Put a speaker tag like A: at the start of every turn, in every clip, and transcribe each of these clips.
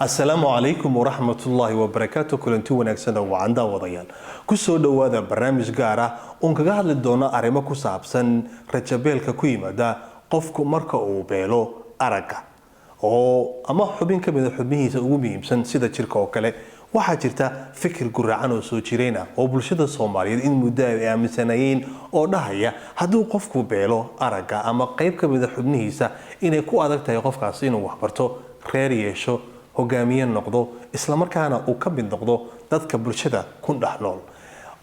A: Asalaamu calaykum waraxmatullaahi wabarakaatu. Kulanti wanaagsan oo wacan, daawadayaal. Kusoo dhowaada barnaamij gaar ah oon kaga hadli doono arrimo ku saabsan rajabeelka ku yimaada qofku marka uu beelo aragga oo ama xubin ka mida xubnihiisa ugu muhiimsan, sida jirka oo kale. Waxaa jirta fikir guracan oo soo jireen ah oo bulshada Soomaaliyeed in muddo ay aaminsanayeen oo dhahaya hadduu qofku beelo aragga ama qayb ka mida xubnihiisa, inay ku adag tahay qofkaasi inuu waxbarto, reer yeesho, hogaamiye noqdo, islamarkaana uu ka mid noqdo dadka bulshada ku dhex nool,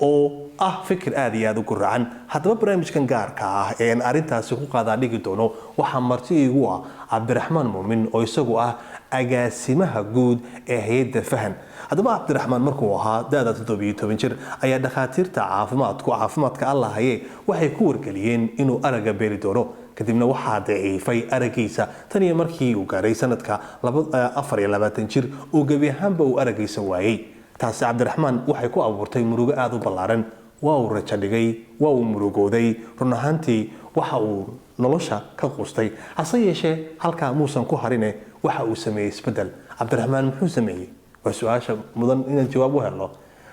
A: oo ah fikir aada iyo aada u guracan. Haddaba, barnaamijkan gaarka ah ee aan arrintaasi ku qaadaa dhigi doono waxaa marti iigu ah Cabdiraxmaan Muumin, oo isagu ah agaasimaha guud ee hay-adda Fahan. Haddaba, Cabdiraxmaan markuu ahaa da-da 17 jir ayaa dhakhaatiirta caafimaadku, caafimaadka alla haye, waxay ku wargeliyeen inuu aragga beeli doono. Kadibna waxaa daciifay araggiisa tan iyo markii uu gaaray sanadka 24 jir oo gebi ahaanba uu araggiisa waayey. Taasi Cabdiraxmaan waxay ku abuurtay murugo aada u ballaaran. Waa uu rajo dhigay, waa uu murugooday, run ahaantii waxa uu nolosha ka quustay. Hase yeeshee, halkaa muusan ku harine, waxa uu sameeyey isbeddel. Cabdiraxmaan muxuu sameeyey? Waa su-aasha mudan inaan jawaab u helno.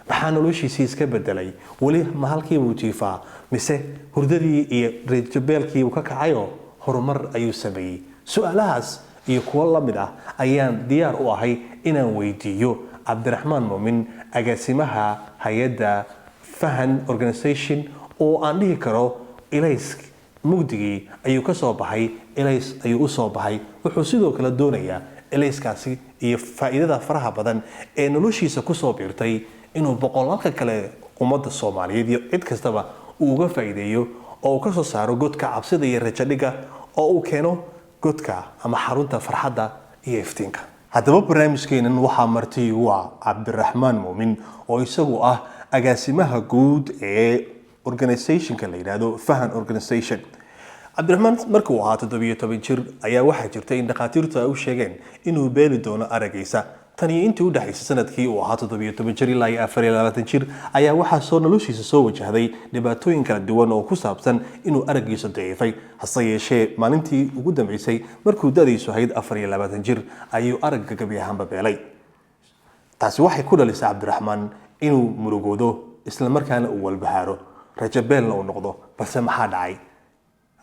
A: Maxaa noloshiisii iska bedelay? Weli ma halkiibuu jiifaa, mise hurdadii iyo rajabeelkii uu ka kacayoo horumar ayuu sameeyey? Su-aalahaas iyo kuwo la mid ah ayaan diyaar u ahay inaan weydiiyo Cabdiraxmaan Muumin, agaasimaha hay-adda Fahan Organization, oo aan dhihi karo ilays mugdigii ayuu ka soo baxay, ilays ayuu u soo baxay. Wuxuu sidoo kale doonayaa ilayskaasi iyo faa'iidada faraha badan ee noloshiisa kusoo biirtay inuu boqolaalka kale ummadda Soomaaliyeed iyo cid kastaba uu uga faa'iideeyo, oo uu ka soo saaro godka cabsida iyo rajadhiga, oo uu keeno godka ama xarunta farxadda iyo iftiinka. Haddaba, barnaamijkeenan waxaa marti igu ah Cabdiraxmaan Muumin, oo isagu ah agaasimaha guud ee organizationka la yidhaahdo Fahan Organization. Cabdiraxmaan markuu ahaa 17 jir ayaa waxaa jirta in dhakhaatiirtu ay u sheegeen inuu beeli doono araggiisa. Tan iyo intii u dhexaysay sanadkii uu ahaa 17 jir ilaa iyo 24 jir ayaa waxaa soo noloshiisa soo wajahday dhibaatooyin kala duwan oo ku saabsan inuu araggiisa daciifay. Hase yeeshee, maalintii ugu dambeysay, markuu da'diisu ahayd 24 jir, ayuu aragga gebi ahaanba beelay. Taasi waxay ku dhalisay Cabdiraxmaan inuu murugoodo, isla markaana uu walbahaaro, rajabeelna uu noqdo. Balse maxaa dhacay?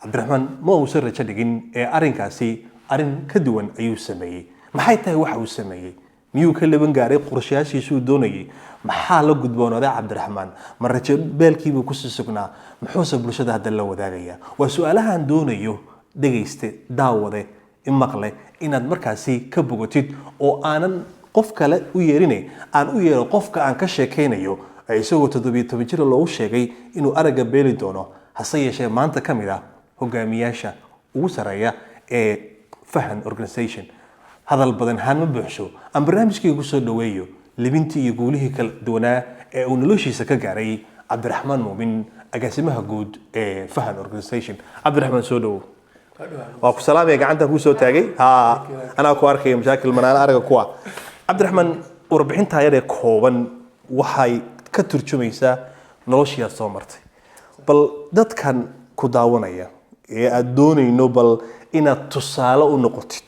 A: Cabdiraxmaan ma uusan rajo dhigin ee arrinkaasi arrin ka duwan ayuu sameeyey. Maxay tahay waxa uu sameeyey? Miyuu ka laban gaaray qorshayaashiisuu doonayay? Maxaa la gudboonaaday Cabdiraxmaan? Ma rajo beelkiibuu kusii sugnaa? Muxuuse bulshada hadda la wadaagayaa? Waa su-aalahan doonayo, dhegayste, daawade, imaqle, inaad markaasi ka bogatid oo aanan qof kale u yeerine aan u yeero qofka aan ka sheekaynayo ee isagoo 17 jira loogu sheegay inuu aragga beeli doono, hase yeeshee maanta ka mid ah hogaamiyaasha ugu sarreeya ee Fahan Organization. Hadal badan haan ma buuxsho. Aan barnaamijkayga kusoo dhaweeyo libintii iyo guulihii kala duwanaa ee uu noloshiisa ka gaaray Cabdiraxmaan Muumin, agaasimaha guud ee Fahan Organization. Cabdiraxmaan, soo dhawow. Waa ku salaamaya, gacanta kuu soo taagay. Ha, anaa ku arkaya mashaakil manaana araga kuwa. Cabdiraxmaan, warbixintaa yar ee kooban waxay ka turjumaysaa noloshii aad soo martay. Bal dadkan ku daawanaya ee aada doonayno bal inaad tusaale u noqotid,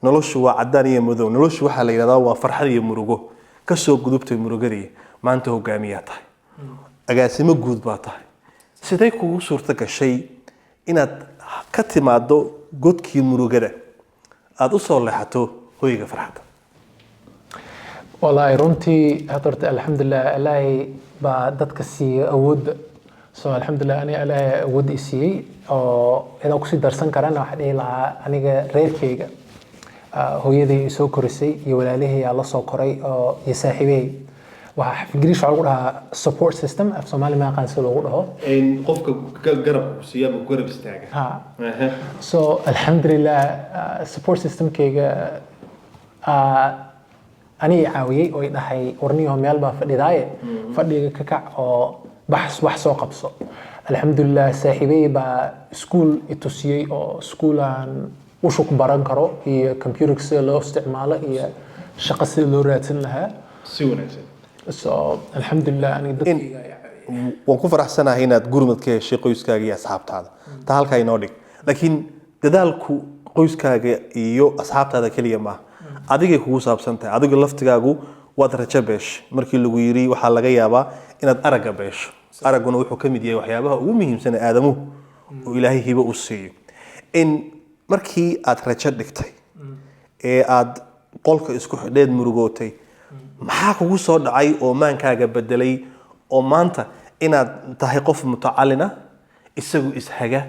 A: noloshu waa caddaan iyo madow, noloshu waxaa la yidhahdaa waa farxad iyo murugo. Kasoo gudubtay murugadii, maanta hogaamiyaa tahay, agaasimo guud baa tahay. Sidee kugu suurto gashay inaad ka timaado godkii murugada, aada usoo leexato hoyga farxadda?
B: Wallaahi, runtii hadda horta alxamdulilah, Ilaahay baa dadka siiya awoodda. So alxamdulilah, aniga Ilaahay awoodda i siiyey oo idaan kusii darsan karana. Waxaa dhihi lahaa aniga reerkeyga, hooyaday i soo korisay iyo walaalihii aa la soo koray oo iyo saaxiibahey. Waxaa af Ingiriis waxaa lagu dhahaa support system, af Soomaali ma aqaan sida loogu dhaho.
A: Qofka garab ku siiya ama garab istaaga.
B: Ha. So alxamdulilah, support systemkeyga aniga i caawiyey oo i dhahay, "Warniyaho, meel baa fadhidaaye, fadhiga ka kac oo bax, wax soo qabso." Alxamdulilah, saaxiibey baa iskuul i tusiyey oo iskuul aan ushuk baran karo iyo computerka sida loo isticmaalo iyo shaqo sida loo raadsan lahaa.
A: Si wanaagsan.
B: So alxamdulilah, aniga dadkayga ayaa caawiyey.
A: Waan ku faraxsanahay inaad gurmad ka heshay qoyskaaga iyo asxaabtaada. Taa halkaa inoo dhig, laakiin dadaalku qoyskaaga iyo asxaabtaada keliya maaha. Adigay kugu saabsan tahay. Adigu laftigaagu waad rajo beesh markii lagu yiri waxaa laga yaabaa inaad aragga beesho. Aragguna wuxuu ka mid yahay waxyaabaha ugu muhiimsan ee aadamuhu oo Ilaahay hibo u siiyo. In markii aad rajo dhigtay ee aad qolka isku xidheed murugootay, maxaa kugu soo dhacay oo maankaaga bedelay oo maanta inaad tahay qof mutacalina, isagu ishaga,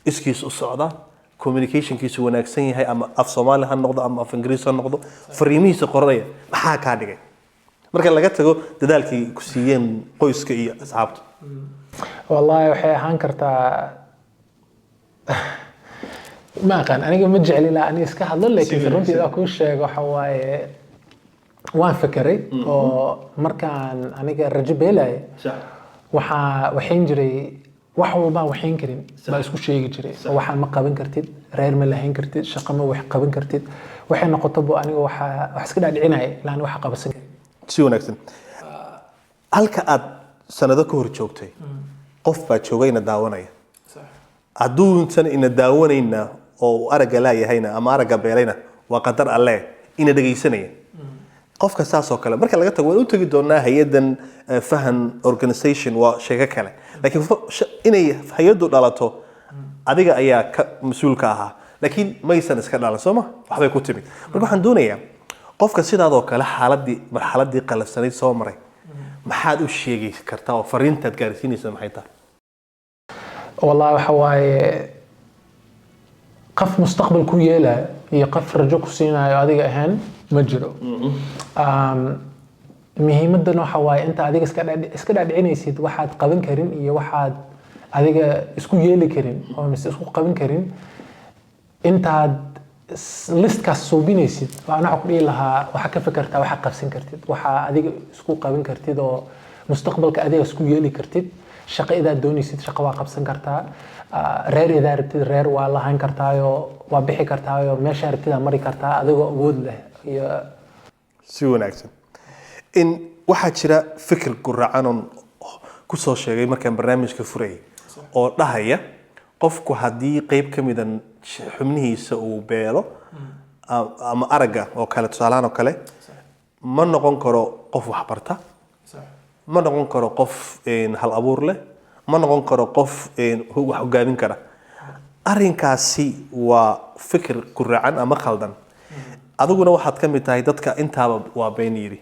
A: iskiis u socda, communicationkiisu wanaagsan yahay, ama af Soomaali ha noqdo ama af Ingiriis ha noqdo, fariimihiisa qoranaya? Maxaa kaa dhigay, marka laga tago dadaalkii ku siiyeen qoyska iyo asxaabta?
B: Wallahi, waxay ahaan kartaa, ma aqaan, aniga ma jecli laa aniga iska hadlo, laakiin runtii idaa kuu sheego, waxa waaye waan fekeray oo markaan aniga rajo beelaya waxaa waxayn jiray wax walbaan waxayn karin baa isku sheegi jiray oo waxaan ma qaban kartid, reer ma lahayn kartid, shaqo ma wax qaban kartid. Waxay noqotobo aniga waxaa wax iska dhaadhicinaya ilaan waxa qabasan karin.
A: Si wanaagsan. Halka aad sanado ka hor joogtay, qof baa jooga ina daawanaya. Hadduusan ina daawanayna oo uu aragga laayahayna ama aragga beelayna, waa qadar Alle, ina dhegaysanaya. Qofka saas oo kale, marka laga tago, waan u tegi doonaa hay-addan Fahan Organization, waa sheeko kale, laakiin inay hay-addu dhalato adiga ayaa ka mas-uulka ahaa, laakiin maysan iska dhalan, soo ma? Waxbay ku timid. Marka waxaan doonayaa, qofka sidaadoo kale xaaladii, marxaladii qalafsanayd soo maray, maxaad u sheegi kartaa oo fariintaad gaarsiinaysa maxay tahay?
B: Wallahi, waxa waaye qof mustaqbal ku yeelayo iyo qof rajo ku siinayo adiga ahaan ma jiro. Muhiimadan waxa waaye inta adiga iska dhaadhicinaysid waxaad qaban karin iyo waxaad adiga isku yeeli karin oo mise isku qaban karin, intaad listkaas suubinaysid, waan waxa ku dhihi lahaa waxaa ka fekertaa waxaa qabsan kartid, waxaa adiga isku qaban kartid oo mustaqbalka adiga isku yeeli kartid. Shaqo idaad doonaysid, shaqo waa qabsan kartaa. Reer idaa rabtid, reer waa lahaan kartaayo, waa bixi kartaayo, meeshaa rabtid mari kartaa adigoo awood leh iyo
A: Si wanaagsan. In waxaa jira fikir guracan oon kusoo sheegay markaan barnaamijka furayay oo dhahaya qofku haddii qeyb ka mida xubnihiisa uu beelo ama aragga oo kale, tusaalahaan oo kale, ma noqon karo qof waxbarta, ma noqon karo qof hal abuur leh, ma noqon karo qof wax hogaamin kara. Arrinkaasi waa fikir guracan ama khaldan. Adiguna waxaad ka mid tahay dadka intaaba waa been yidhi.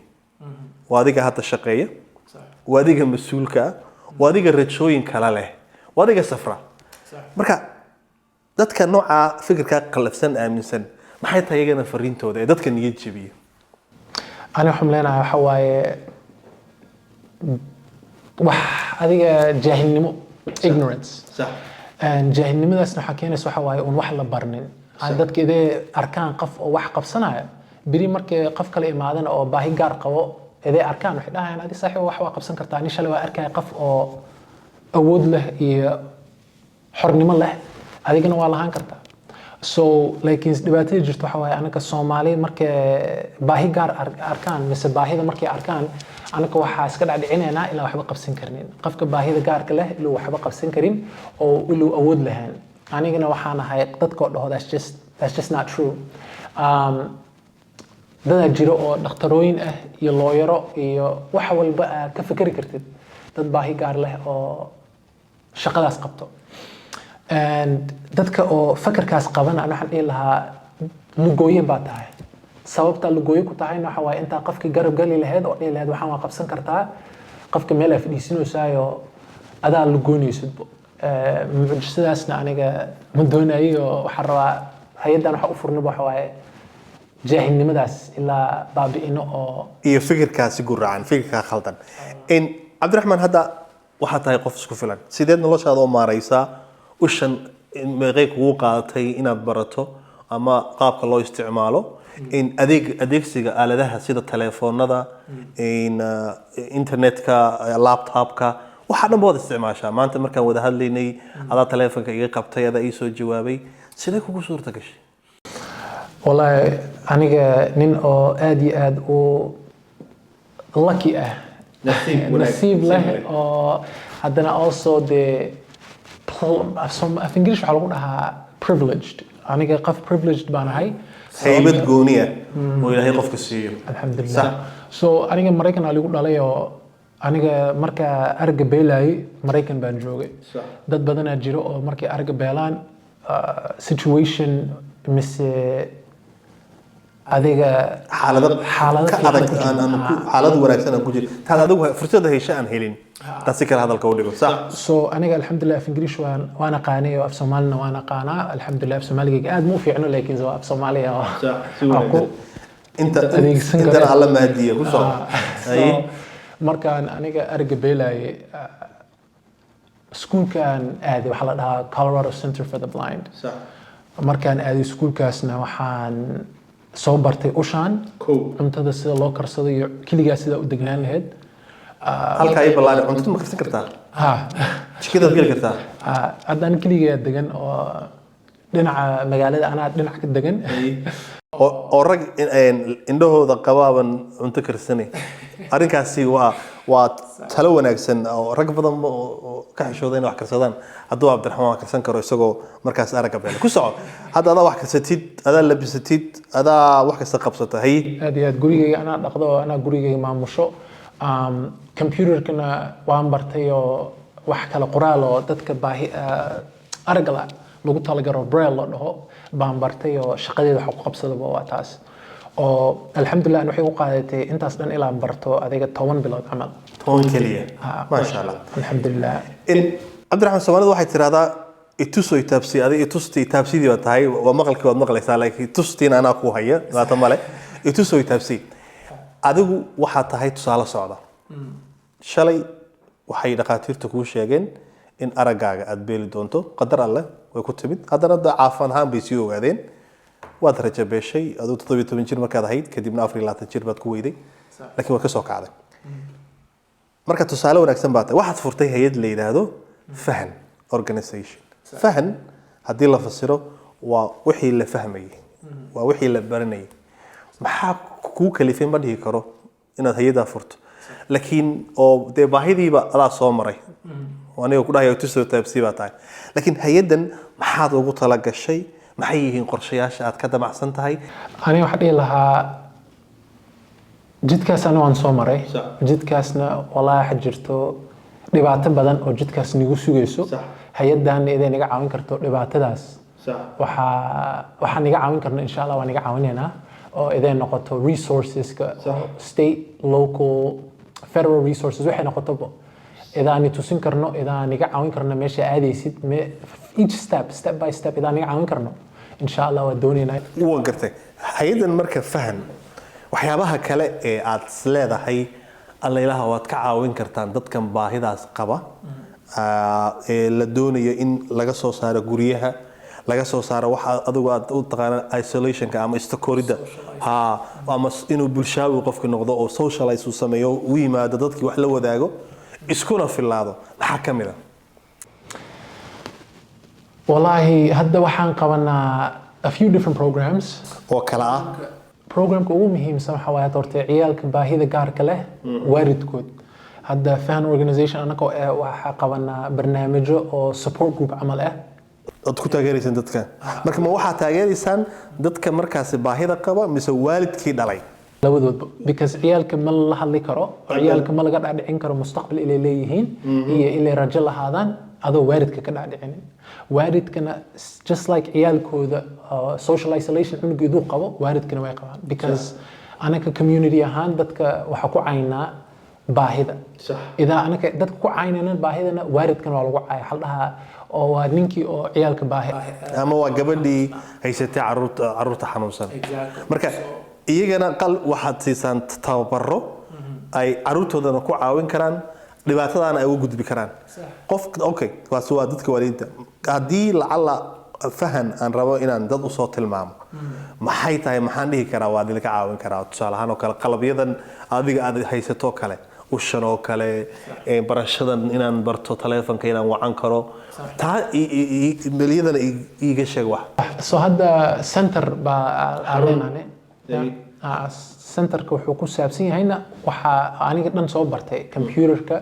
A: Waa adiga hadda shaqeeya, waa adiga mas-uulka ah, waa adiga rajooyin kale leh, waa adiga safra. Marka dadka noocaa fikirkaa qallafsan aaminsan, maxay tahay iyagana fariintooda ee dadka niyad jebiya?
B: Ani waxaan leenahay, waxa waaye wax adiga jaahilnimo, ignorance. Jaahilnimadaasna waxaa keenaysa, waxa waaye un wax la barnin. Dadka idee arkaan qof oo wax qabsanaya, beri markay qof kale imaadana oo baahi gaar qabo idee arkaan, waxay dhahayaan, "Adi saaxiib wax waa qabsan kartaa. Ani shalay waa arkaya qof oo awood leh iyo xornimo leh, adigana waa lahaan kartaa." So laakiin dhibaatada jirto waxa waaye anaka Soomaali markay baahi gaar arkaan mise baahida markay arkaan, anaka waxaa iska dhacdhicinaynaa ilaa waxba qabsan karnin, qofka baahida gaarka leh iluu waxba qabsan karin oo iluu awood lahayn. Anigana waxaan ahay dadkoo dhaho that's just not true. Dadaa jiro oo dhakhtarooyin ah iyo looyaro iyo wax walba aad ka fikeri kartid, dad baahi gaar leh oo shaqadaas qabto. And dadka oo fakarkaas qabana, ana waxaan dhihi lahaa lugooye baa tahay. Sababta lugooye ku tahayna waxa waaye intaa qofkii garab gali lahayd oo dhihi lahayd waxaan waa qabsan kartaa, qofka meel aa fadhiisanaysaayo adaa lugoonaysidbo. Mucjisadaasna aniga ma doonayo oo waxaan rabaa hay-addan waxa u furniba waxa waaye jaahilnimadaas ilaa baabi'ino oo
A: iyo fikirkaasi guracan, fikirkaa khaldan. In Cabdiraxmaan, hadda waxaad tahay qof isku filan. Sideed noloshaada u maaraysaa? Ushan meeqay kugu qaadatay inaad barato ama qaabka loo isticmaalo, in adeegsiga aaladaha sida taleefoonada, in internetka, laptopka, waxaa dhan baad isticmaashaa? Maanta markaan wada hadlaynay adaa taleefonka iga qabtay, adaa ii soo jawaabay. Sidee kugu suurta gashay?
B: Wallahi, aniga nin oo aad iyo aad u lucky ah,
A: Nasiib wanaag,
B: nasiib leh
A: nasiib leh.
B: oo haddana also dee af English waxaa lagu dhahaa privileged. Aniga qof privileged baan ahay.
A: Haybad gooniya oo Ilaahay qofka siiyo.
B: Alxamdulilah. So aniga Maraykan aa ligu dhalay, oo aniga markaa aragga beelayay Maraykan baan joogay. Dad badanaa jiro oo markay aragga beelaan situation mise adiga
A: xaalado
B: xaalado
A: ka
B: fiican
A: adag
B: ku jiro.
A: aan ku xaalad wanaagsan aan ku jirin, taad adigu fursada hesha aan helin, taas si kale hadalka u dhigo, sax.
B: So aniga alxamdulilah af Ingiriish waan aqaanay oo af Soomaalina waan aqaanaa, alxamdulilah. Af Soomaaligayga aad ma u fiicno, laakiin waa af Soomaaliya oo aan ku
A: inta
B: adeegsan
A: intana
B: karo.
A: Alla mahadiya ku soo.
B: So markaan aniga aragga beelayay, iskuulkaan aaday waxaa la dhahaa Colorado Center for the Blind. Markaan aaday iskuulkaasna waxaan soo bartay ushaan, cuntada sida loo karsado iyo keligaa sida u degnaan lahayd.
A: Halkaa ii ballaari, cuntada ma karsan kartaa?
B: Ha.
A: Jikadaad geli kartaa?
B: Hadda ani keligaa degan oo dhinaca magaalada anaa dhinac ka degan.
A: Oo rag indhahooda qabaaban cunto karsanay. Arrinkaasi waa talo wanaagsan oo rag badan oo ka xishooda inay wax karsadaan. Hadduu Cabdiraxmaan wax karsan karo isagoo markaas aragga beela, ku soco. Hadda adaa wax karsatid, adaa labisatid, adaa wax kasta qabsata, haye.
B: Aad iyo aad, gurigayga anaa dhaqdo oo anaa gurigayga maamusho. Computerkana waan bartay oo wax kale qoraal oo dadka baahi aragga la lagu talagaro, braille la dhaho, baan bartay, oo shaqadeeda waxa ku qabsadaba waa taas. Oo alxamdulilah waxay u qaadatay intaas dhan ilaa barto adiga 10 bilood camal.
A: 10 keliya, maasha Allah.
B: Alxamdulilah.
A: In Cabdiraxmaan, Soomaalida waxay tiraahdaa "ituso itaabsi". Adiga itusti itaabsidii baa tahay, waa maqalkii waad maqlaysaa, laakiin tustiina anaa ku haya, dhibaato male. Ituso itaabsi, adigu waxaad tahay tusaale socda. Shalay waxay dhakhaatiirta kuu sheegeen in araggaaga aad beeli doonto, qadar alleh way ku timid. Haddana da caafimaad ahaan bay sii ogaadeen. Waad rajo beeshay aduu 17 jir markaad ahayd, kadibna 24 jir baad ku weyday, laakiin waad ka soo kacday. Marka tusaale wanaagsan baa tahay. Waxaad furtay hay-ad la yidhaahdo Fahan Organization. Fahan haddii la fasiro waa wixii la fahmayay, waa wixii la baranayay. Maxaa kuu kalifay? Ma dhihi karo inaad hay-addaa furto, laakiin oo dee baahidiiba adaa soo maray oo aniga ku dhahayo tusoo taabsii baa tahay, laakiin hay-addan maxaad ugu talagashay? Maxay yihiin qorshayaasha aad ka damacsan tahay?
B: Aniga waxaan dhihi lahaa jidkaas ana waan soo maray. Jidkaasna walaahi waxa jirto dhibaato badan oo jidkaas nagu sugayso. Hay-addan iday naga caawin karto dhibaatadaas, waxaan naga caawin karno insha Allah waan naga caawinaynaa, oo iday noqoto resourceska oo state, local, federal resources, waxay noqotoba idaani tusin karno, idaan naga caawin karno meesha aadaysid, each step, step by step, idaan naga caawin karno insha Allah waa doonaynaa.
A: Waa gartay. Hay-addan marka Fahan, waxyaabaha kale ee aad is leedahay allaylaha waad ka caawin kartaan dadkan baahidaas qaba, ee la doonayo in laga soo saaro guryaha, laga soo saaro waxa adigu aad u taqaanaan isolationka ama istakoridda, ha, ama inuu bulshaawi qofki noqdo oo socialize uu sameeyo, u yimaado dadkii, wax la wadaago, iskuna filaado, maxaa ka mid a?
B: Wallaahi hadda waxaan qabanaa a few different programs.
A: Oo kale ah?
B: Programka ugu muhiimsan waxaa waaye hadda horta ciyaalka baahida gaarka leh waalidkood. Hadda Fahan Organization anagoo eh waxaa qabanaa barnaamijyo oo support group camal ah.
A: Aad ku taageeraysaan dadka. Marka ma waxaad taageeraysaan dadka markaasi baahida qaba mise waalidkii dhalay?
B: Labadoodba, because ciyaalka ma la hadli karo oo ciyaalka ma laga dhaadhicin karo mustaqbal inay leeyihiin iyo inay rajo lahaadaan adoo waalidka ka dhaadhicinin. Waalidkana just like ciyaalkooda social isolation cunugeedu qabo, waalidkana way qabaan, because anaka community ahaan dadka waxaa ku caynaa baahida. Idaa anaka dadka ku caynayna baahidana, waalidkana waa lagu caaya, waxaa la dhahaa oo waa ninkii oo ciyaalka baahi
A: ama waa gabadhii haysatay caruurta xanuunsan. Marka iyagana qal waxaad siisaan tababaro ay caruurtoodana ku caawin karaan, dhibaatadaana ay uga gudbi karaan qof. Okay, kaasi waa dadka waalidiinta. Haddii lacala Fahan aan rabo inaan dad usoo tilmaamo, maxay tahay, maxaan dhihi karaa waa idinka caawin karaa? Tusaale ahaan oo kale qalabyadan adiga aad haysato kale, ushan oo kale, barashadan inaan barto taleefanka inaan wacan karo, taa meliyadana iiga sheeg wax.
B: So hadda center baa aan leenahay. Centerka wuxuu ku saabsan yahayna waxaa aniga dhan soo bartay computerka.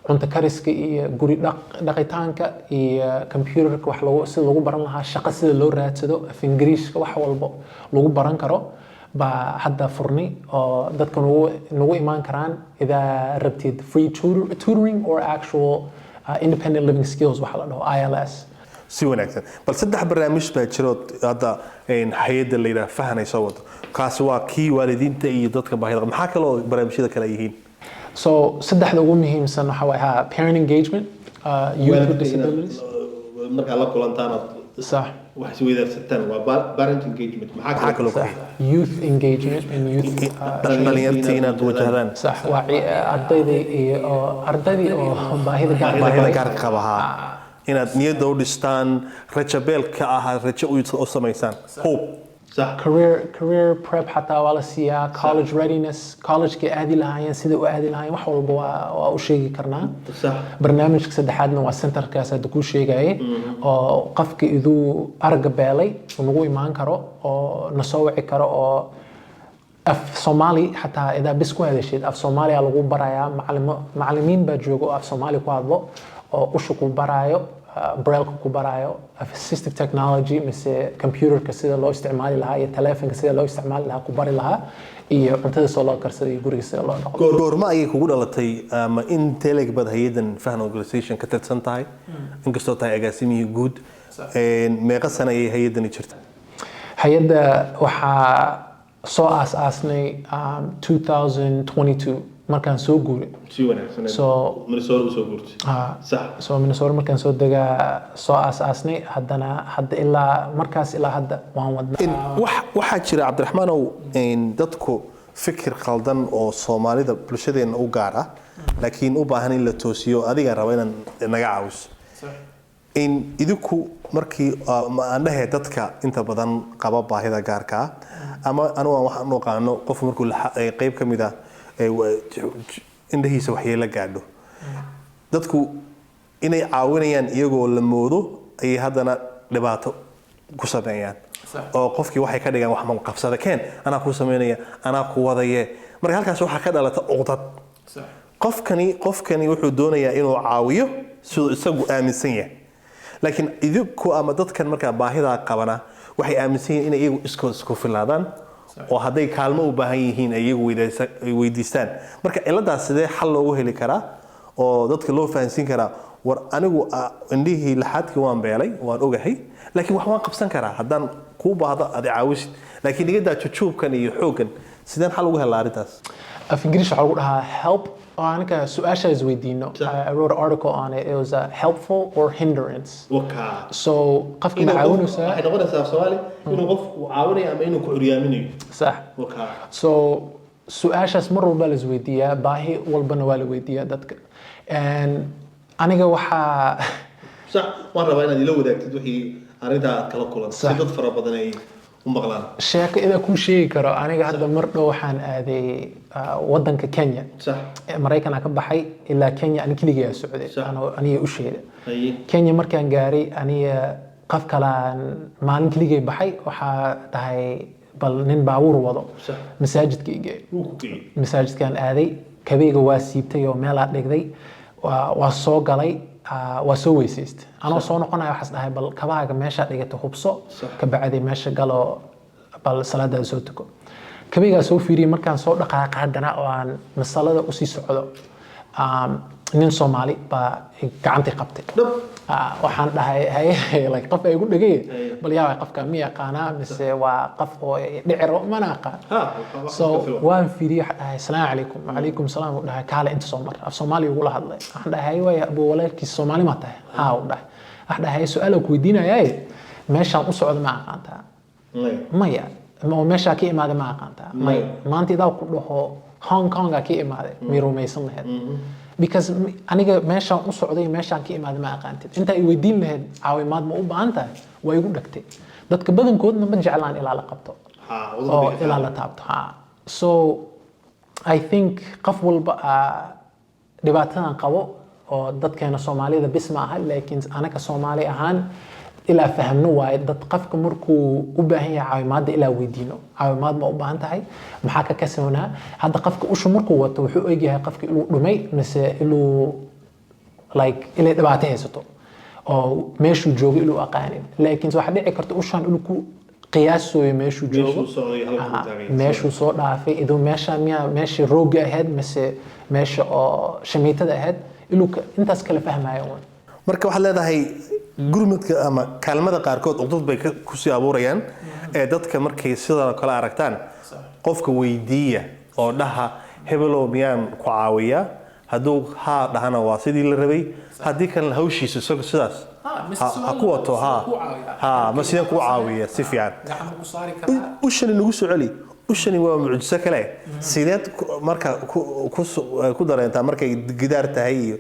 B: Cunto kariska iyo guri dhaqitaanka iyo computerka wax lagu sida lagu baran lahaa, shaqo sida loo raadsado, af Ingiriiska, wax walbo lagu baran karo baa hadda furni oo dadka nagu imaan karaan idaa rabtid free tutoring or actual independent living skills waxa la dhaho ILS.
A: Si wanaagsan. Bal saddex barnaamij baa jiro hadda hay-adda la yidhaha Fahan ay soo wado. Kaasi waa kii waalidiinta iyo dadka baahida. Maxaa kaloo barnaamijyada kale yihiin?
B: So saddexda ugu muhiimsan waxa waaye parent engagement, youth with disabilities.
C: Markaa la kulantaan ood wax isweydaarsataan, waa parent engagement.
A: Maxaa kaloo ku xiga?
B: Youth engagement and youth
A: dhalinyartii inaad wajahdaan.
B: Sax, waa ardaydii iyo oo ardaydii oo baahida gaarka
A: baahida gaarka qaba, haa, inaad niyadda u dhistaan, rajabeelka ahaa rajo u samaysaan, hope.
B: Career prep xataa waa la siiyaa, college readiness, collegekay aadi lahaayeen, sida u aadi lahaayeen, wax walba waa u sheegi karnaa. Barnaamijka saddexaadna waa centerkaas hadda kuu sheegayay oo qofka iduu aragga beelay uu nagu imaan karo oo na soo wici karo oo af Soomaali xataa idaa bis ku hadashid, af Soomaaliya lagu barayaa. Macalimiin baa jooga oo af Soomaali ku hadlo oo usha ku baraayo, braille ku baraayo, assistive technology mise computerka sida loo isticmaali lahaa iyo telefonka sida loo isticmaali lahaa ku bari lahaa, iyo cuntada soo loo karsado iyo guriga sida loo dhaqo.
A: Goorma ayay kugu dhalatay ama in teleg baad hay-addan Fahan Organization ka tirsan tahay, inkastoo tahay agaasimihii guud? Meeqa sano ayay hay-addani jirta?
B: Hay-adda waxaa soo aas-aasnay 2022 markaan soo guuray.
C: Si wanaagsan. Minnesota usoo guurtay?
B: Ah.
C: Sax.
B: So Minnesota markaan soo degaa soo aas-aasnay. Haddana hadda ilaa markaas ilaa hadda waan wadnaa.
A: Waxaa jira, Cabdiraxmaanow, dadku fikir khaldan oo Soomaalida bulshadeena u gaar ah laakiin u baahan in la toosiyo. Adigaa raba inaan naga caawiso in idinku markii ma aan dhahe dadka inta badan qaba baahida gaarka ah ama anugu aan waxaan u aqaano qof markuu qayb ka mid ah indhahiisa waxyeelo gaadho, dadku inay caawinayaan iyagoo la moodo ayay haddana dhibaato ku sameeyaan oo qofkii waxay ka dhigaan wax ma qabsada, keen anaa kuu sameynaya, anaa ku wadaye. Marka halkaas waxaa ka dhalata uqdad. Qofkani wuxuu doonayaa inuu caawiyo siduu isagu aaminsan yahay, laakiin idinku ama dadkan markaa baahidaa qabana waxay aaminsan yihiin inay iyagu iskood isku filaadaan oo hadday kaalmo u baahan yihiin ay iyagu ay weydiistaan. Marka ciladaas sidee xal loogu heli karaa oo dadka loo fahansiin karaa, war anigu indhihii laxaadkii waan beelay, waan ogahay, laakiin wax waan qabsan karaa, haddaan kuu baahdo aad i caawisid, laakiin iga daa jujuubkan iyo xooggan? Sideen xal ugu helaa arrintaas?
B: Af Ingiriis waxaa lagu dhahaa help oo anaka su-aasha is weydiino. I wrote an article on it. It was helpful or hindrance. So qofka ma caawinaysaa?
C: Waxay noqonaysaa af Soomaali inuu qofku caawinayo ama inuu ku curyaaminayo.
B: So su-aashaas mar walba la isweydiiyaa, baahi walbana waa la weydiiyaa dadka. And aniga waxaa
C: Sax, waan rabaa inaad ila wadaagtid wixii arrintaa aad kala kulantay si dad fara badan ay u maqlaan.
B: Sheeko idaa kuu sheegi karo. Aniga hadda mar dhow waxaan aaday wadanka Kenya. Maraykanaa ka baxay ilaa Kenya, ani keligaa socday. Aniga u sheeda. Kenya markaan gaaray, aniga qof kalaan maalin keligay baxay. Waxaa dhahay bal nin baabuur wado masaajidka igee.
C: Wuu ku geeyey.
B: Masaajidkaan aaday, kabeyga waa siibtay oo meelaa dhigday, waa soo galay, waa soo weysaystay. Anoo soo noqonaya waxaas dhahay bal kabahaaga meeshaa dhigata hubso, ka bacdi meesha galo, bal salaadaada soo tuko. Kabeygaa soo fiiriyay. Markaan soo dhaqaaqa haddana oo aan masalada usii socdo, nin Soomaali baa gacantii qabtay. Waxaan dhahay haye, like qof ay igu dhegay, bal yaa waay qofka, ma yaqaanaa mise waa qof oo dhici rabo, mana aqaan. So waan fiiriyey, waxaan dhahay asalaamu calaykum. Wacalaykum salaam, uu dhahay. Kaale inta soo mar, af Soomaali ugula hadlay. Waxaan dhahay haye waay abuu, walaalkiis Soomaali ma tahay? Haa, uu dhahay. Waxaan dhahay haye, su-aal ku weydiinayaaye, meeshaan u socdo ma aqaantaa? Maya. Oo meeshaa ka imaaday ma aqaantaa? Maya. Maanta idaa ku dhaho Hong Kong aa ka imaaday, may rumaysan lahayd? Because aniga meeshaan u socday, meeshaan ka imaaday ma aqaantid. Intaa i weydiin lahayd caawimaad ma u baahan tahay, waa igu dhagtay. Dadka badankoodna ma jeclaan ilaa la qabto oo ilaa la taabto ha. So I think qof walba dhibaatadan qabo oo dadkeena Soomaalida bis ma aha, laakiin anaka Soomaali ahaan ilaa fahamno waaye dad qofka markuu u baahan yahay caawimaadda ilaa weydiino, caawimaad ma u baahan tahay, maxaa ka kasoonaa. Hadda qofka ushu markuu wato wuxuu egyahay qofka inuu dhumay mise inuu Like inay dhibaato haysato oo meeshuu joogo inuu aqaanin, laakiin waxaa dhici karta ushaan inuu ku qiyaasoyo meeshuu joogo.
C: Meeshuu socday, halkuu taagan yahay.
B: Meeshuu soo dhaafay, iduu meeshaan miyaa meeshii rooga ahayd mise meesha oo shamiitada ahayd, inuu intaas kala fahmayo uun.
A: Marka waxaad leedahay gurmadka ama kaalmada qaarkood uqdad bay kusii abuurayaan ee dadka markay sidan oo kale aragtaan, qofka weydiiya oo dhaha, "Hebelow, miyaan ku caawiyaa?" Hadduu haa dhahana waa sidii la rabay, haddii kalena hawshiisa isagu sidaas ha ku wato. Ha ma sideen kuu caawiya si fiican. Ushani nagu soo celi, ushani waa mucjiso kale. Sideed marka ku dareentaa markay gidaar tahay iyo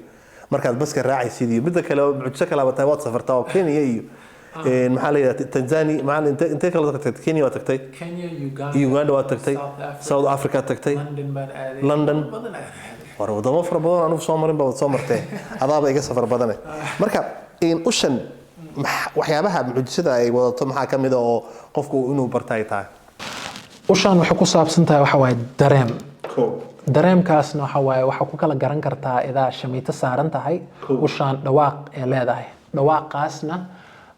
A: markaad baska raacaysid? Iyo midda kale oo mucjiso kalaba tahay, waad safartaa oo Kenya iyo maxaa la yidhahdaa, Tanzania, maxaa intee kale tagtay? Kenya waa tagtay, Uganda waa tagtay, South Africa tagtay, London. War wadamo fara badan anugu soo marin baa soo martee, adaaba iga safar badane. Marka ushan waxyaabaha mucjisada ay wadato maxaa ka mid a oo qofku inuu barta ay tahay?
B: Ushaan waxay ku saabsan tahay waxa waaye dareem.
C: Ko.
B: Dareemkaasna waxa waaye waxaa ku kala garan kartaa idaa shamiito saaran tahay. Ushaan dhawaaq ee leedahay, dhawaaqaasna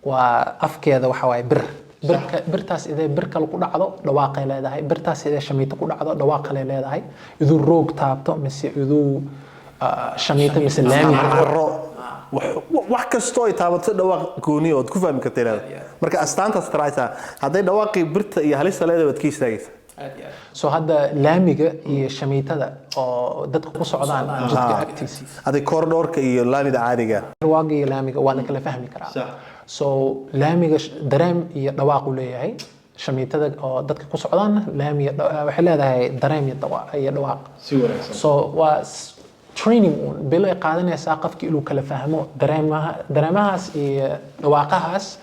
B: waa afkeeda waxa waaye bir. Birka, birtaas idee bir kale ku dhacdo dhawaaqay leedahay, birtaas idee shamiito ku dhacdo dhawaaq kale leedahay, iduu roog taabto mise iduu shamiito mise laami.
A: Caro, wax kastoo ay taabato dhawaaq gooni ood ku fahmi karta leedahay. Marka astaantaas raacaysaa, hadday dhawaaqii birta iyo halista leedahay waad ka istaagaysaa.
B: So hadda laamiga iyo shamiitada oo dadka ku socdaan jidka agtiisa.
A: Aday koordhoorka iyo laamida caadiga.
B: Waaga iyo laamiga waa la kala fahmi karaa. So laamiga dareem iyo dhawaaq uu leeyahay, shamiitada oo dadka ku socdaanna laami iyo waxay leedahay dareem iyo iyo dhawaaq.
C: Si wanaagsan.
B: So waa training uun, bilo ay qaadanaysaa qofki inuu kala fahmo dareemaha, dareemahaas iyo dhawaaqahaas.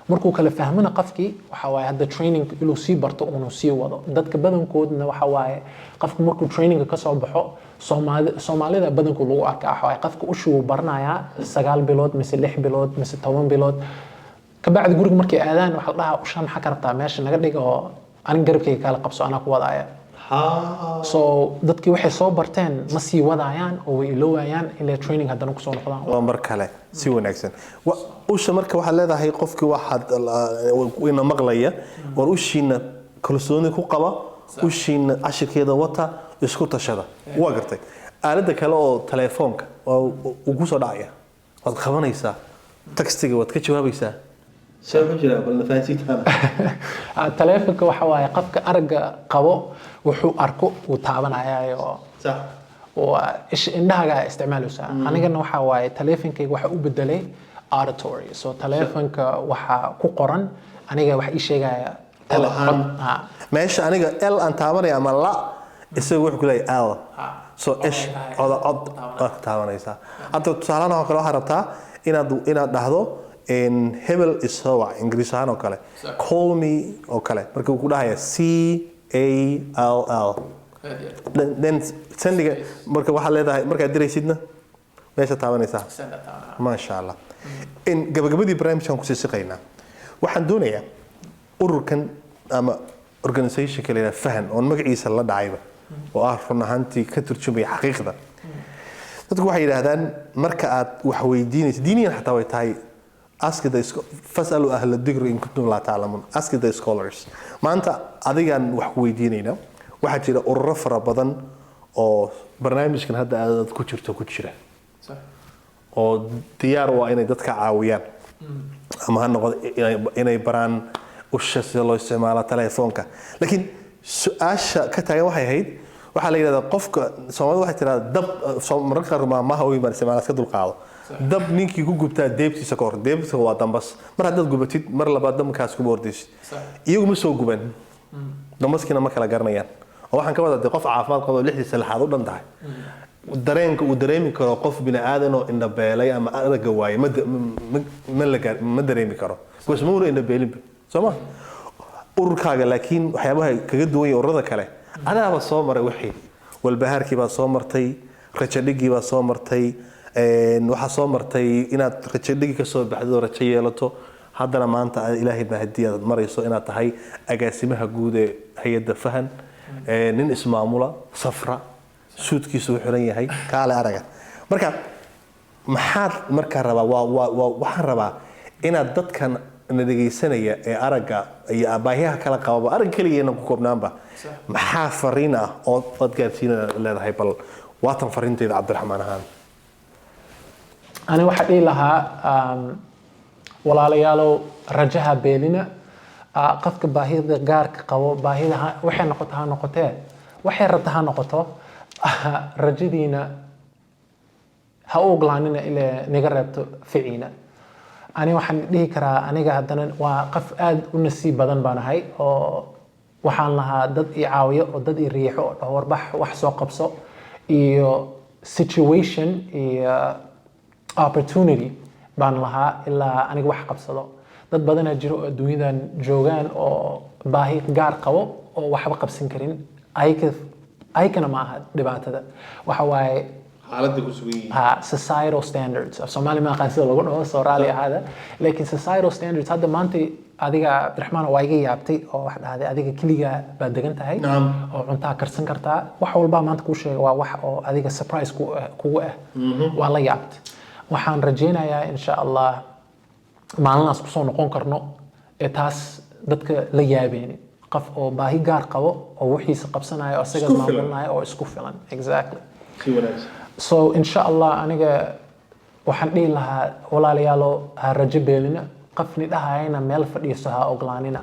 B: Markuu kala fahmona qofkii waxa waaye hadda training inuu sii barto uunu sii wado. Dadka badankoodna waxa waaye qofku markuu traininga kasoo baxo, Soomaalida badankood lagu arkaa waxa waaye qofka ushuu baranayaa 9 bilood mise 6 bilood mise 10 bilood, kabacdi guriga markay aadaan waxaa la dhahaa, "Ushaan maxaa ka rabtaa? Meesha naga dhiga oo anig garabkayga kala qabso, anaa ku wadaaya." So dadkii waxay soo barteen ma sii wadaayaan oo way iloowayaan ilaa training haddana kusoo noqdaan.
A: Waa mar kale si wanaagsan. Usha marka waxaad leedahay qofkii waxaad ina maqlaya, war ushiina kalsooni ku qaba, ushiina cashirkeeda wata, isku tashada. Waa gartay. Aaladda kale oo telefoonka waa uu ku soo dhacaya, waad qabanaysaa, textiga waad ka jawaabaysaa.
C: See wuxuu jiraa? Bal nafahansiitaana.
B: Taleefanka waxa waaye qofka aragga qabo wuxuu arko uu taabanayaayo. Waa indhahaga isticmaalaysaa. Anigana waxa waaye taleefankayga waxa u bedelay auditory, so taleefanka waxa ku qoran aniga wax ii sheegaya.
A: Cod ahaan.
B: Cod, ha.
A: Meesha aniga l aan taabanaya ama la, isaga wuxuu ku leeyahay l. So ish cod cod waad ku taabanaysaa. Hadda tusaalahan oo kale waxaad rabtaa inaad dhahdo hebel isoo wac, Ingiriis ahaan oo kale, "Call me" oo kale. Marka uu ku dhahaya C A L L, then sendiga. Marka waxaad leedahay markaad diraysidna meesha taabanaysaa. Maasha Allah. In gabagabadii barnaamijkan kusii siqaynaa, waxaan doonayaa ururkan ama organizationka la yidhaha Fahan, oon magaciisa la dhacayba oo ah run ahaantii ka turjumaya xaqiiqda. Dadku waxay yidhaahdaan marka aad wax weydiinayso, diiniyan xataa way tahay, ask the فاسألوا أهل الذكر إن كنتم لا تعلمون, ask the scholars. Maanta adigaan wax ku weydiinayna. Waxaa jira ururo fara badan oo barnaamijkan hadda aad ku jirto ku jira oo diyaar u ah inay dadka caawiyaan, ama ha noqdo inay baraan usha sida loo isticmaalo telefoonka. Laakiin su-aasha ka taagan waxay ahayd, waxaa la yidhahdaa qofka Soomaalida waxay tidhahdaa dab mararka qaar maamaha weyn baan isticmaala, iska dulqaado, dab ninkii ku gubtaa deebtiisa ka hor. Deebta waa dambas. Mar haddaad gubatid, mar labaad damkaas kuma ordaysid. Iyagu ma soo guban, dambaskiina ma kala garanayaan. Oo waxaan ka wadaa dee qof caafimaad qabo oo lixdiisa lixaad u dhan tahay, dareenka uu dareemi karo qof bini aadan oo indhabeelay ama aragga waayay ma la ma dareemi karo, because ma una indhabeelinba. Soo ma ururkaaga laakiin waxyaabaha kaga duwan yahay ururada kale, adaaba soo maray wixii walbahaarkii baa soo martay, rajadhigii baa soo martay, waxaa soo martay inaad rajadhigi ka soo baxdo oo rajo yeelato. Haddana maanta aad Ilaahay baa haddii aad marayso inaad tahay agaasimaha guud ee hay-adda Fahan, nin ismaamula, safra, suudkiisu u xiran yahay, kaale araga. Marka Maxaad markaa rabaa? Waa waxaan rabaa inaad dadkan na dhegaysanaya ee aragga iyo baahiyaha kala qababa, aragga keliya inaan ku koobnaanba, maxaa fariin ah oo aad gaarsiina leedahay? Bal waatan fariintayda Cabdiraxmaan ahaan.
B: Ani waxaa dhihi lahaa, walaalayaalow, rajaha beelina. Qofka baahida gaarka qabo, baahida waxay noqoto ha noqotee, waxay rabta ha noqoto, rajadiina ha u ogolaanina ilaa niga reebto ficiina. Ani waxaan dhihi karaa, aniga haddana waa qof aad u nasiib badan baan ahay, oo waxaan lahaa dad i caawiyo oo dad i riixo oo dhaho, "Warbax, wax soo qabso," iyo situation iyo opportunity baan lahaa ilaa aniga wax qabsado. Dad badanaa jiro oo adduunyadan joogaan oo baahi gaar qabo oo waxba qabsan karin. Ayakana ma aha dhibaatada, waxa waaye
C: xaaladda ku sugan yihiin.
B: Ha, societal standards, af Soomaali ma aqaan sida lagu dhaho, soo raali ahaada, laakiin societal standards. Hadda maanta adiga, Cabdiraxmaan, waa iga yaabtay oo wax dhahday, adiga keligaa baad degan tahay oo cuntaa karsan kartaa. Wax walbaa maanta kuu sheega waa wax oo adiga surprise kugu ah, waa la yaabtay. Waxaan rajaynayaa, insha Allah, maalinaas kusoo noqon karno ee taas dadka la yaabeynin, qof oo baahi gaar qabo oo wixiisa qabsanayo oo isaga
C: Isku filan.
B: maamulanayo oo isku filan, exactly.
C: Si wanaagsan.
B: So insha Allah, aniga waxaan dhihi lahaa, walaalayaalo, ha rajo beelina. Qofni dhahayana meel fadhiiso ha ogolaanina.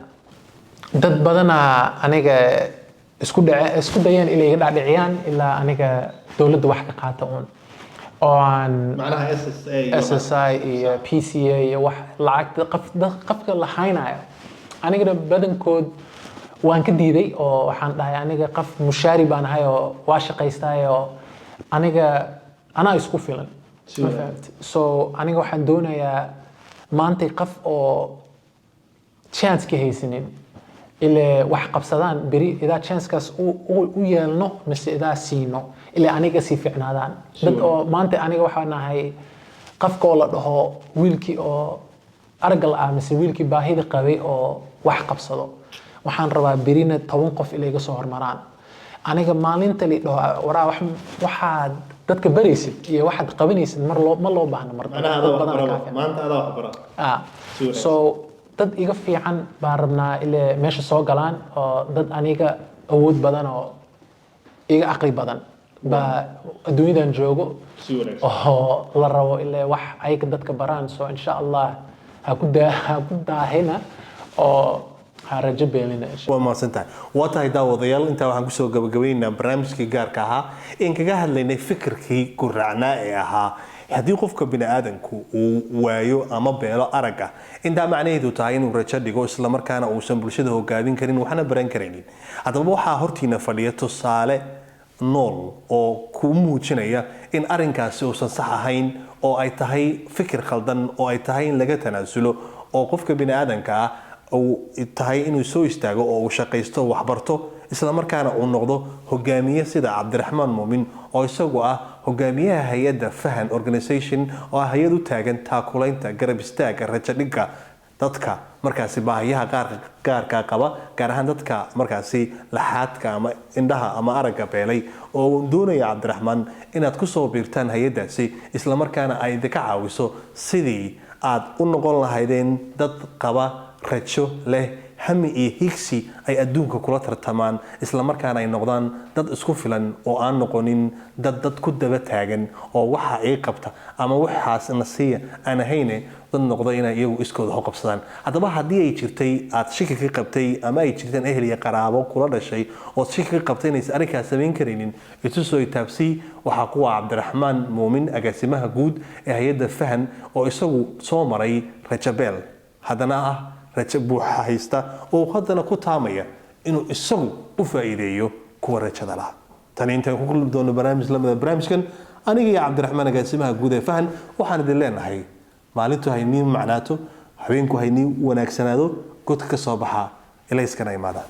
B: Dad badanaa aniga isku dhace, isku dayeen inay iga dhaadhiciyaan ilaa aniga dowladda wax ka qaata uun oo aan
C: macnaha SSA iyo
B: SSI iyo PCA iyo wax lacagta qof qofka la haynayo. Anigana badankood waan ka diiday oo waxaan dhahay, aniga qof mushaari baan ahay oo waa shaqaystaay oo aniga anaa isku filan. Ma fahamtay? So aniga waxaan doonayaa maantay qof oo chance ka haysanin ile wax qabsadaan, beri idaa chancekaas u yeelno mise idaa siino ile aniga sii fiicnaadaan. Dad oo maanta aniga waxaan nahay qofka oo la dhaho wiilkii oo aragga la'aa mise wiilkii baahida qabay oo wax qabsado. Waxaan rabaa berina 10 qof ilay iga soo hormaraan. Aniga maalinta li dhaho, waraa, waxaad dadka baraysid iyo waxaad qabanaysid mar loo ma loo baahno mar
C: macnaha
B: dad
C: adaa wax
B: badan
C: baraba
B: kaa fiican.
C: Maanta adaa wax bara. Si wanaagsan.
B: So dad iga fiican baan rabnaa ile meesha soo galaan, oo dad aniga awood badan oo iga aqli badan baa adduunyadan joogo
C: Si wanaagsan.
B: oo la rabo ile wax ayaga dadka baraan. So insha Allah, ha ku daahina oo ha rajo beelina, insha
A: Waa mahadsan tahay. Waa tahay, daawadayaal, intaa waxaan kusoo gabagabaynaynaa barnaamijkii gaarka ahaa in kaga hadlaynay fikirkii guraacnaa ee ahaa haddii qofka bini aadanku uu waayo ama beelo aragga, intaa macnaheedu tahay inuu rajo dhigo, islamarkaana uusan bulshada hogaamin karin, waxna baran karaynin. Haddaba waxaa hortiina fadhiya tusaale nool oo ku muujinaya in arrinkaasi uusan sax ahayn, oo ay tahay fikir khaldan, oo ay tahay in laga tanaasulo, oo qofka bini aadanka ah uu tahay inuu soo istaago oo uu shaqaysto, waxbarto, islamarkaana uu noqdo hogaamiye sida Cabdiraxmaan Muumin, oo isagu ah hogaamiyaha hay-adda Fahan Organization, oo ah hay-ad u taagan taakulaynta, garab istaaga, rajadhigga dadka markaasi baahiyaha gaarka qaba, gaar ahaan dadka markaasi laxaadka ama indhaha ama aragga beelay, oo uu doonaya Cabdiraxmaan inaad ku soo biirtaan hay-addaasi, islamarkaana ay idinka caawiso sidii aad u noqon lahaydeen dad qaba rajo leh, hami iyo higsi ay adduunka kula tartamaan, islamarkaana ay noqdaan dad isku filan oo aan noqonin dad dad ku daba taagan oo waxa ii qabta ama waxaas na siiya aan ahayne, dad noqda inay iyagu iskooda ho qabsadaan. Haddaba haddii ay jirtay aad shaki ka qabtay ama ay jirteen ehel iyo qaraabo kula dhashay ood shaki ka qabtay inaysan arrinkaas samayn karaynin, itusoo itaabsii. Waxaa kuwa Cabdiraxmaan Muumin, agaasimaha guud ee hay-adda Fahan, oo isagu soo maray rajabeel, haddana ah rajo buuxa haysta, oo haddana ku taamaya inuu isagu u faa'iideeyo kuwa rajada laha. Tani intaan ku kulmi doono barnaamij lamida barnaamijkan, aniga iyo Cabdiraxmaan, agaasimaha guud ee Fahan, waxaan idin leenahay maalintu haynii macnaato, habeenku haynii wanaagsanaado, godka ka soo baxa, ilayskana imaada.